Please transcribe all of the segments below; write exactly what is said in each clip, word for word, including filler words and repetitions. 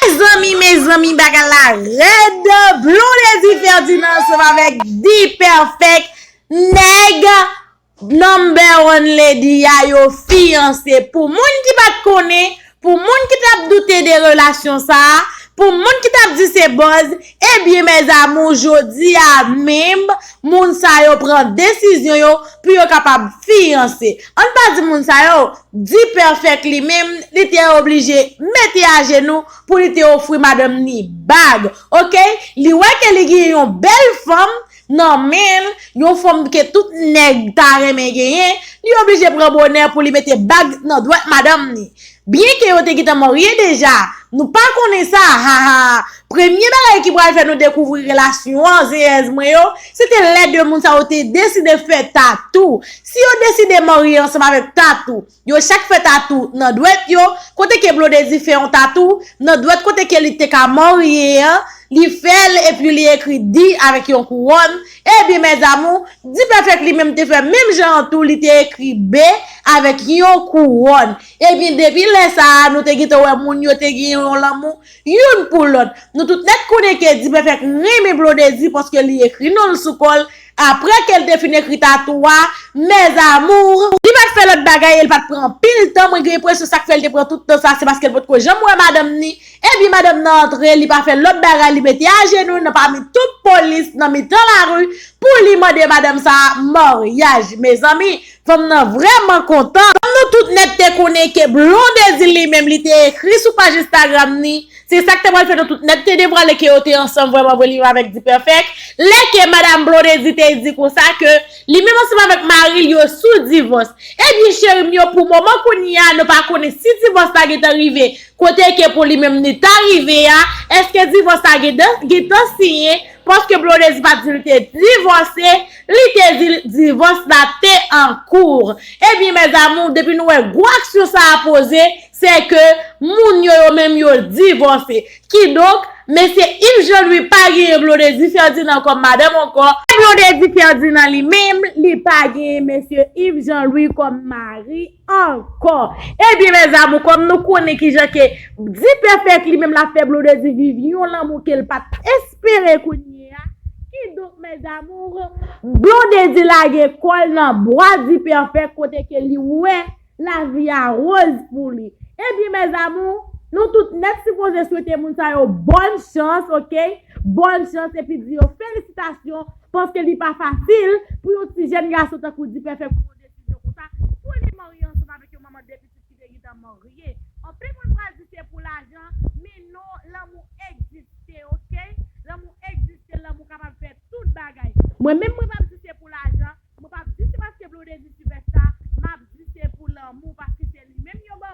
Mezanmi, mezanmi, bagay la rèd. Blondedy Ferdinand ansanm avèk D-Perfect, nèg number one lady a, yo fiyanse. Pou moun ki pa t konnen, pou moun ki t ap doute de relasyon sa a, pou moun ki t ap di se buzz, ebyen, mes amours, jodi a menm, moun sa yo pran desizyon yo pou yo kapab fiyanse. Ann pa di moun sa yo, D-Perfect li menm, li te oblije mete ajenou pou li te ofri madanm ni bag, oke? Li wè ke li gen yon bèl fanm nan men l, yon fanm ke tout nèg ta renmen genyen, li oblije pran bonè pou li mete bag nan dwèt madanm ni. Byenke yo te gentan marye deja, nou pa konnen sa, ha, ha. Premye bagay ki pral fè nou dekouvri relasyon an, zeyèz mwen yo, se te lè de moun sa yo te deside fè tatou. Si yo deside marye ansanm avèk tatou, yo chak fè tatou nan dwèt yo, kote ke Blondedy fè yon tatou nan dwèt kote ke li te ka marye an, li fè l epi li ekri D avèk yon kouwòn. Ebyen, mes amours, D-Perfect li menm te fè menm jan an tou, li te ekri B avèk yon kouwòn. Ebyen, depi lè sa a, nou te gentan wè moun yo te gen yon lanmou youn pou lòt. Nou tout nèt konnen ke D-Perfect renmen Blondedy paske li ekri non l sou kò l. Apre ke l te fin ekri tatou a, mes amours, li pa t fè lòt bagay e l pa t pran anpil tan. Mwen gen enpresyon sa k fè l te pran tout tan sa, se paske l potko janm wè madanm ni. Ebyen, madanm nan antre, li pa fè lòt bagay, li mete ajenou nan pami tout polis nan mitan lari pou li mande madanm sa a maryaj. Mezanmi, fanm nan vrèman kontan. Kòm nou tout nèt te konnen ke Blondedy li menm, li te ekri sou paj Instagram ni, se sa k te pral fè nou tout nèt te devwale ke yo te ansanm vrèman vre, li menm avèk D-Perfect. Lè ke madanm Blondedy te di konsa ke li menm ansanm avèk mari l yo sou divòs. Ebyen, cheri m yo, pou moman kounye a, nou pa konnen si divòs la gentan rive. Kote ke pou li menm li ta rive a, èske divòs la gentan, gentan siyen? Paske Blondedy pa t di l te divòse, li te di l divòs la te an kou. Ebyen, mes amours, depi nou wè gwo aksyon sa a poze, se ke moun yo, yo menm yo divòse. Kidonk, mesye Yves Jean Louis pa genyen Blondedy Ferdinand kòm madanm ankò. Blondedy Ferdinand li menm, li pa genyen mesye Yves Jean Louis kòm mari ankò. Ebyen, mes amours, kòm nou konnen kijan ke D-Perfect li menm l ap fè Blondedy viv yon lanmou ke l pa t espere kounye a. Kidonk, mes amours, Blondedy lage kò l nan bra D-Perfect kote ke li wè lavi a woz pou li. Ebyen, mes amours, nou tout nèt sipoze swete moun sa yo bòn chans, oke? Bòn chans, epi di yo felisitasyon, paske li pa fasil pou yon ti jèn gason tankou D-Perfect pran yon desizyon konsa, pou li marye ansanm avèk yon manman de pitit ki te gentan marye. Anpil moun pral di se pou lajan, men non, lanmou egziste, oke? Lanmou egziste, lanmou kapab fè tout bagay. Mwen menm, mwen p ap di se pou lajan, mwen p ap di se paske Blondedy Sylvester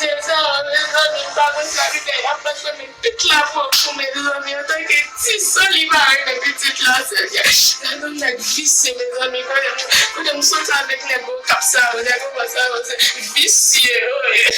Visye sa, mezanmi, m pa konn sa li fè. Y ap bat mwen tout lapo pou mezanmi, antanke ti san li pa renmen pitit la, Seyè. Gade yon nèg visye, mezanmi, kote m, kote m soti avèk nèg okap sa yo, nèg okap sa yo, se visye yo ye.